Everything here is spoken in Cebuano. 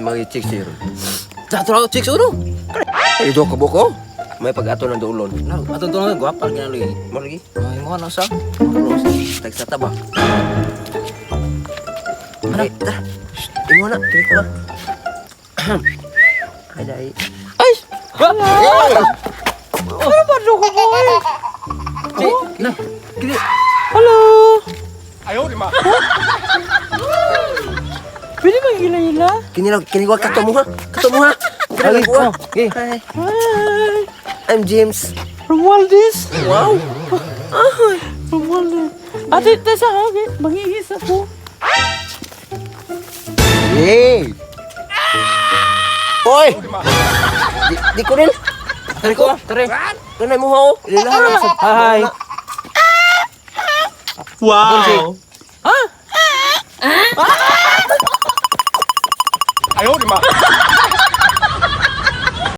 Mga chicks siya ron. Sa ato lang chicks uno. Ay, do ka buko. May pag-ato ng duolon. Na, atong tulong gwapa lagi na lagi. Mo lagi. Ay, mo na sa. Tag sa taba. Ay, tara. Shh, imo na, kini ko ba? Ay, dai. Ay! Ano ba do ko boy? Na, kini. Hello! Pwede ba gila-gila? Kini lang, kini wa kato mo ha. Kato mo ha. Kini Ay, lang ko. oh, okay. Hi. Hi! I'm James. From Waldi's? Wow. From Waldi's. Ate, tesa ka, okay. Mangihis ako. Hey. Oy. Di, di ko rin. Tari ko, tari. Kanay mo ha. oh. Ilahan lang sa. Hi! Wow! Ha?